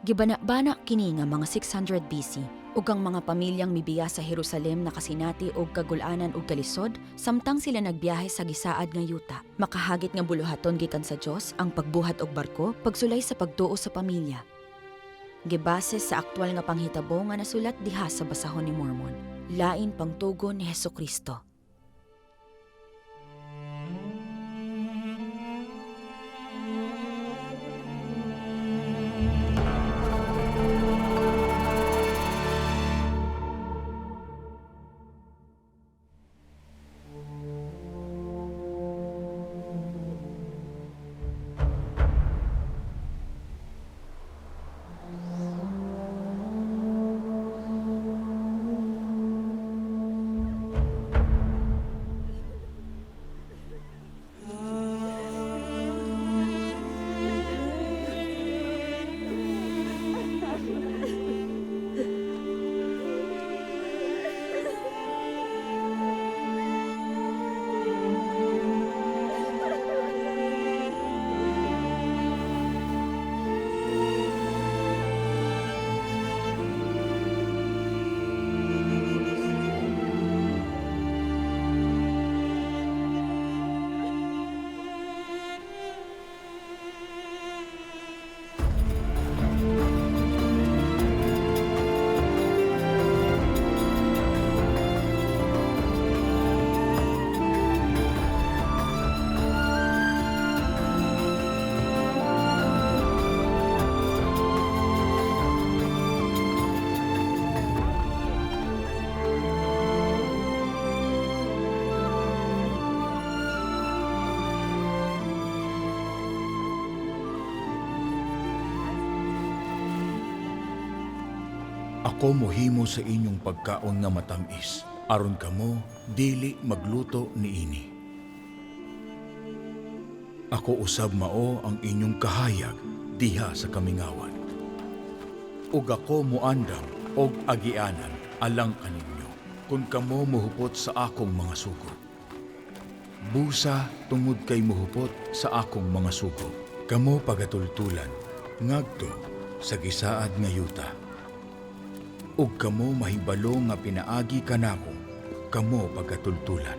Gibana-bana kini nga mga 600 BC ug ang mga pamilyang mibiya sa Jerusalem nakasinati og kagul-anan ug kalisod samtang sila nagbiyahe sa gisaad nga yuta. Makahagit nga buluhaton gikan sa Dios ang pagbuhat og barko pagsulay sa pagtuo sa pamilya. Gibase sa aktwal nga panghitabo nga nasulat diha sa basahon ni Mormon. Lain pangtugon ni Hesukristo. Ako mohimo sa inyong pagkaon nga matamis, aron kamo dili magluto niini. Ako usab mao ang inyong kahayag diha sa kamingawan. Ug ako moandam og agianan alang kaninyo kung kamo mohupot sa akong mga sugo. Busa tungod kay mohupot sa akong mga sugo. Kamo pagatultulan ngadto sa gisaad nga yuta. Ug kamo mahibalo nga pinaagi kanako, kamo pagatultulan.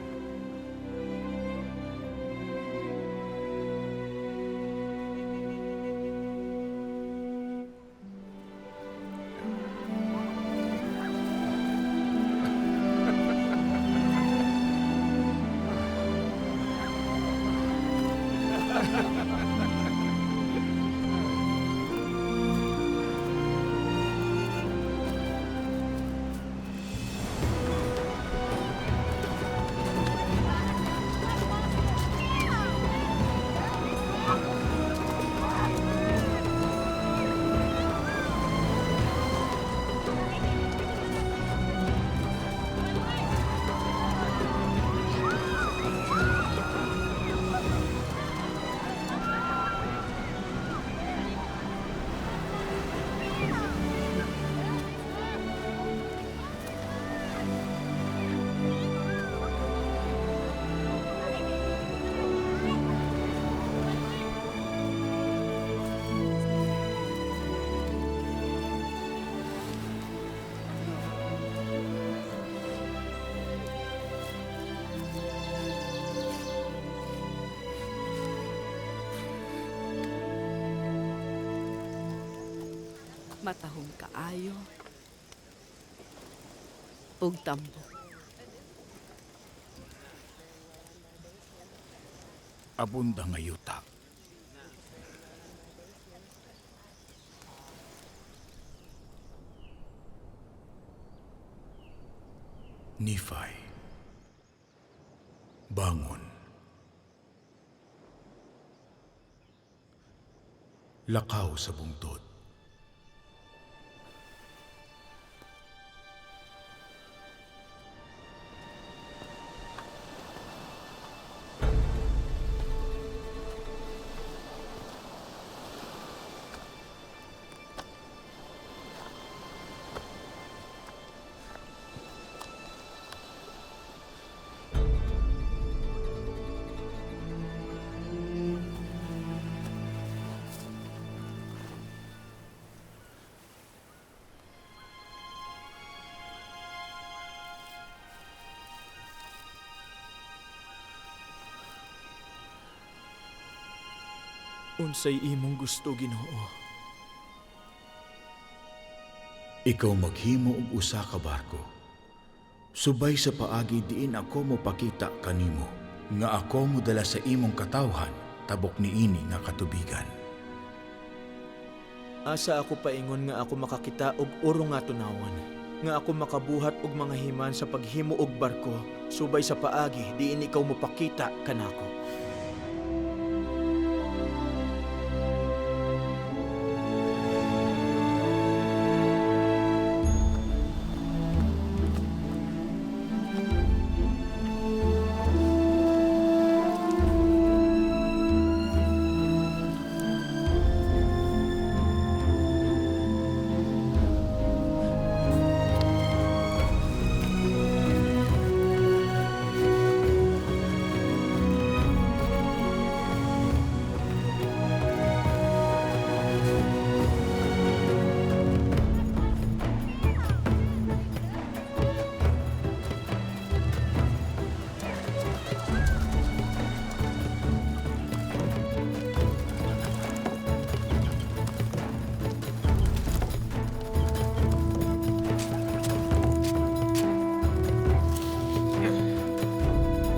Matahom kaayo ug tambo. Abunda nga yuta. Nephi, bangon. Lakaw sa bungtod. Unsay imong gusto, Ginoo? Ikaw maghimo og usa ka barko. Subay sa paagi diin ako mopakita kanimo, nga ako modala sa imong katawhan tabok niini nga katubigan. Asa ako paingon nga ako makakita og oro nga tunawon, nga ako makabuhat og mga himan sa paghimo og barko, subay sa paagi diin ikaw mopakita kanako.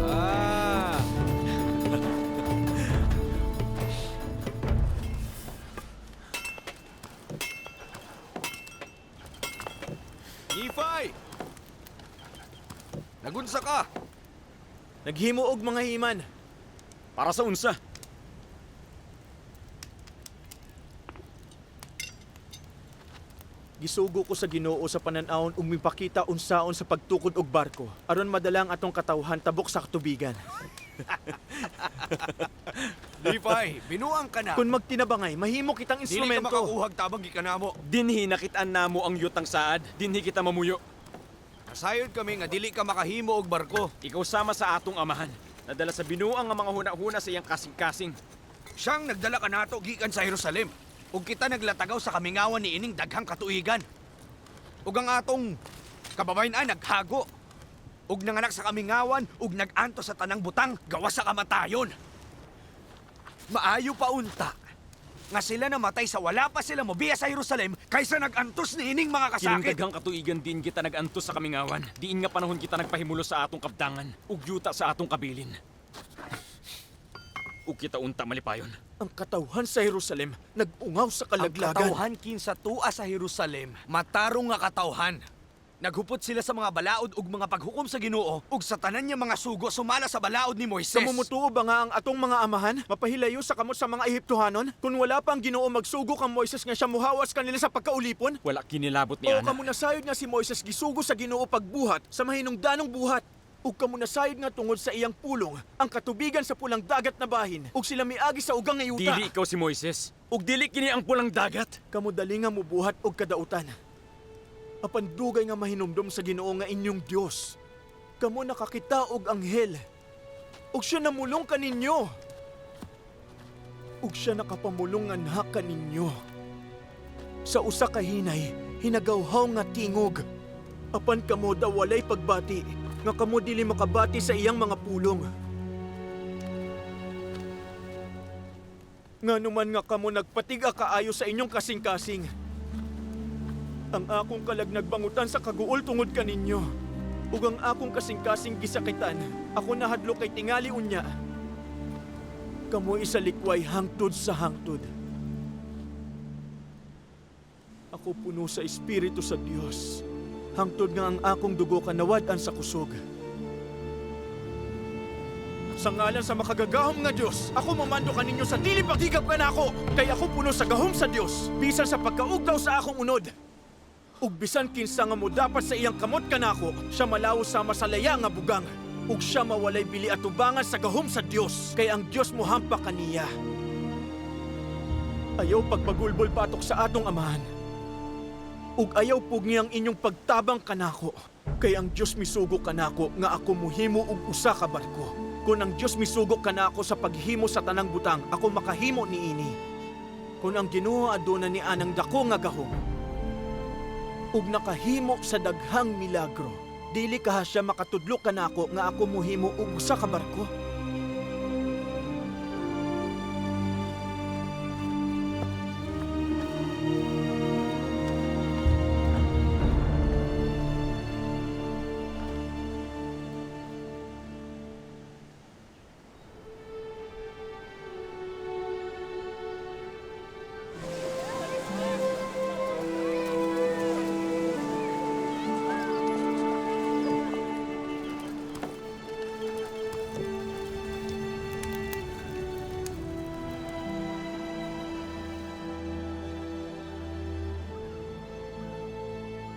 Ah! Nephi! Nagunsa ka! Naghimo og mga himan. Para sa unsa? Gisugo ko sa Ginoo sa panan-awon ug mipakita unsaon sa pagtukod og barko aron madala ang atong katawhan tabok sa katubigan. Nephi, binuang ka na. Kung magtinabangay, mahimo kitang Dili ka instrumento. makakuhag tabang gikan namo. Dinhi nakitaan namo ang yutang saad, dinhi kita mamuyo. Nasayod kami nga dili ka makahimo og barko. Ikaw sama sa atong amahan. Nadala sa binuang ang mga huna-huna sa iyang kasing-kasing. Siyang nagdala kanato gikan sa Jerusalem. Ug kita naglatagaw sa kamingawan ni ining daghang katuigan. Ug ang atong kababayen-an naghago. Ug nanganak sa kamingawan ug nag-antos sa tanang butang gawas sa kamatayon. Maayo pa unta nga sila namatay sa wala pa sila mobiya sa Jerusalem kaysa nag-antos ni ining mga Kining kasakit. daghang katuigan din kita nagantos sa kamingawan. Diin nga panahon kita nagpahimulo sa atong kabdangan ug yuta sa atong kabilin. Ug kita unta malipayon. Ang katawhan sa Jerusalem nag-ungaw sa Ang kalaglagan. katawhan kinsa tua sa Jerusalem, matarong nga katawhan. Naghupot sila sa mga balaod ug mga paghukom sa Ginoo ug sa tanan niya mga sugo sumala sa balaod ni Moises. Kamo mutuo ba nga ang atong mga amahan mapahilayo sa kamot sa mga Ehiptohanon? Kung wala pa ang Ginoo magsugo kang Moises nga siya muhawas kanila sa pagkaulipon? Wala kinilabot ni O Ana. kamo nasayod nga si Moises gisugo sa Ginoo pagbuhat sa mahinungdanong buhat? Ug kamo nasayod nga tungod sa iyang pulong ang katubigan sa pulang dagat na bahin ug sila miagi sa ugang nga yuta. Dili ikaw si Moises. Ug dili kini ang pulang dagat. Kamo dali nga mubuhat og kadautan. Apan dugay nga mahinumdom sa Ginoo nga inyong Dios. Kamo nakakita og anghel. Ug siya namulong kaninyo. Ug siya nakapamulong anha kaninyo. Sa usa ka hinay, hinagawhaw nga tingog. Apan kamo daw walay pagbati, nga kamo dili makabati sa iyang mga pulong. Nganuman nga kamo nagpatiga kaayo sa inyong kasing-kasing. Ang akong kalag nagbangutan sa kaguol tungod kaninyo. Ug ang akong kasing-kasing gisakitan, ako nahadlok kay tingali unya. Kamo isalikway hangtod sa hangtod. Ako puno sa espiritu sa Dios. Hangtod nga ang akong dugo kanawad-an sa kusog. Sa ngalan sa makagagahom nga Dios, ako mamando kaninyo sa dili paghigap kanako. Kay ako puno sa gahom sa Dios, bisan sa pagkaugdaw sa akong unod. Ug bisan kinsa nga modapat sa iyang kamot kanako, siya malawo sama sa laya nga bugang. Ug siya mawalay bili atubangan sa gahom sa Dios, kay ang Dios mohampa kaniya. Ayaw pagbagulbol patok sa atong amahan. Ug ayaw pugni ang inyong pagtabang kanako. Kay ang Dios misugo kanako nga ako muhimo og usa ka barko. Kung ang Dios misugo kanako sa paghimo sa tanang butang, ako makahimo niini. Kung ang Ginoo aduna ni anang dako nga gahom, ug nakahimo sa daghang milagro, dili kaha siya makatudlo kanako nga ako muhimo og usa ka barko.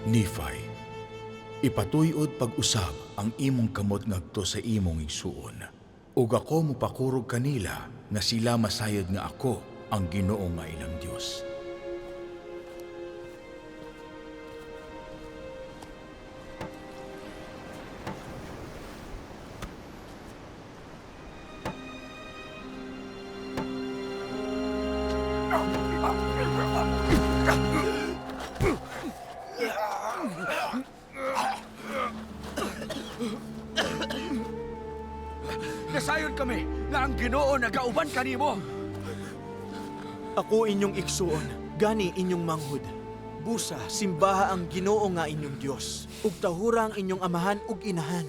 Nephi, ipatuyod pag-usab ang imong kamot ngadto sa imong igsuon. Ug ako mopakurog kanila nga sila masayod nga ako ang Ginoo nga ilang Dios. Nasayon kami nga ang Ginoo nagauban kanimo. Ako inyong igsuon, gani inyong manghud. Busa, simbaha ang Ginoo nga inyong Dios, ug tahura ang inyong amahan ug inahan.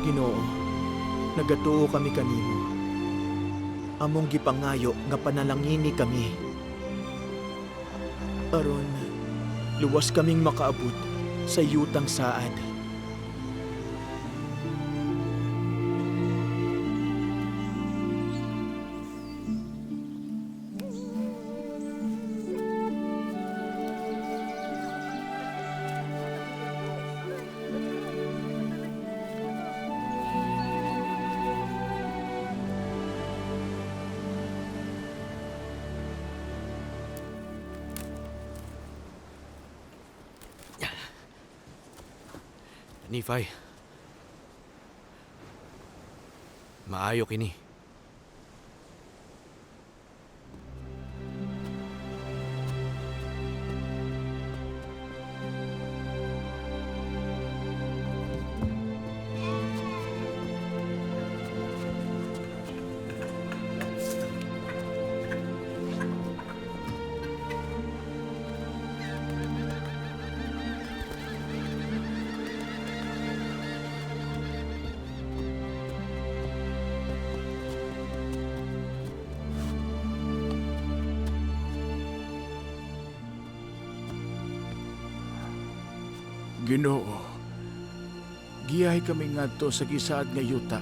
Ginoo, nagatuo kami kanimo. Among gipangayo nga panalangini kami. Aron, luwas kaming makaabot sa yutang saad. Nephi. Maayo kini. Ginoo, giyahe kami ngadto sa gisaad nga yuta